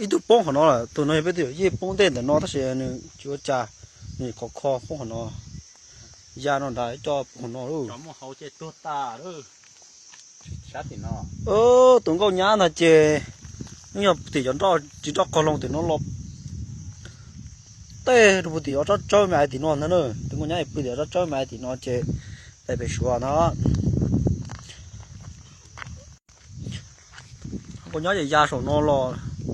Ib tug poob qhov no lawm, tus no yog peb tus yawm yij poob ntej ntawm no tab sis nws tsis ua cas, nws qhov kho poob qhov no, ya no nrad coj poob qhov no lauj. Tus nkauj nyab ntag ces nws yog tim cov nroj tsis nroj qog loo tim no los tej rau pw tim ob tsob tsawb me aiv tim no ntag na. Tus nkauj nyab pw tim ob tsob tsawb me aiv tim no ces daim pem suav ntag. Nkauj nyab ces ya saum no los,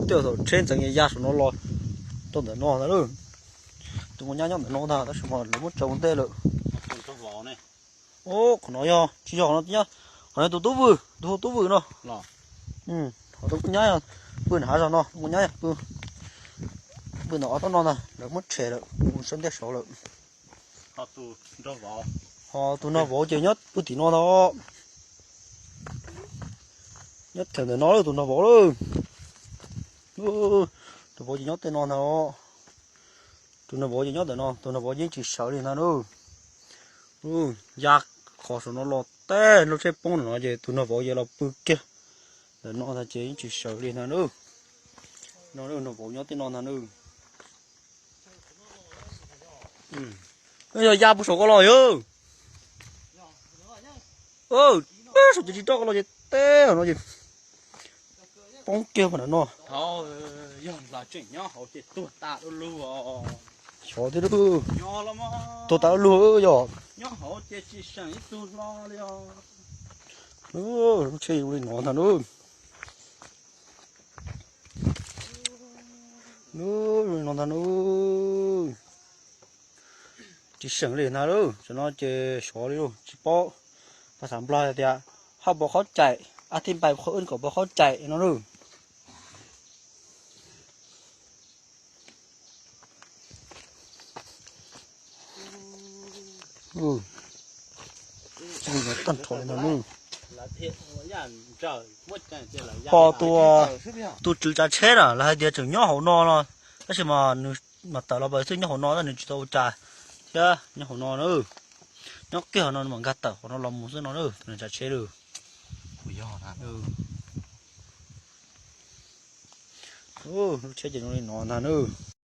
tej zaum tsheb ntxeev ya saum no los rau ntawm no ntag lauj. Tus nkauj nyab nyob ntawm no ntag tab sis mas lawv muab tsaws ua ntej lawm. Qhov no yog tsis yog qhov no, qhov no tus tub vwm, tus hu tub vwm no. Qhov tus nkauj nyab pw nram hav zog no, tus nkauj nyab pw ntawm ob tsob no ntag, lawv muab tshem lawm, mus sab ntiaj saud lawm. Ho tus nag vauv ces nyob pw tim no ntag. Nyob thaum ntawm no lawm tus nag vauv lawm. Tus vauv ces nyob tej no ntag. Tus nag vauv ces nyob ntawm no, tus nag vauv yeej tsis sawv li ntag na. Ya qhov saum no los tej lub tsheb poob no ces tus nag vauv ces los pw kiag ntawm no ntag ces yeej tsis sawv li ntag na. No nag vauv nyob tej no ntag na. Yog ya pw saum ko los yog. Saum ces tsis roj ko los ces tej no ces poob kiag pam no. Yog tseem nyob hauv ces tuag tas lug. Xyov thiab, tuag tas lug yog. Lub tsheb ua li no ntag na. Lub no ntag na. Tsis seem li ntag lauj, tam no ces xyov li lauj, tsis paub. Pas xav nplog tias haj pov khaub caim, a thib npai qhov wb kom pov khaub caim no lauj. Tag nrho li no lauj. Ho tus, tus tswv tsav tsheb na, lawv hais tias tseem nyob hauv no no, tab sis mas nws mas tawm los pas xwb, nyob hauv no tab nws tsis tau ua cas thiab, nyob hauv no na. Nyob kiag hauv no mas nkag tawm hauv no los mus xwb no na, tus tsav tsheb lauj. Lub tsheb ces zoo li no ntag na.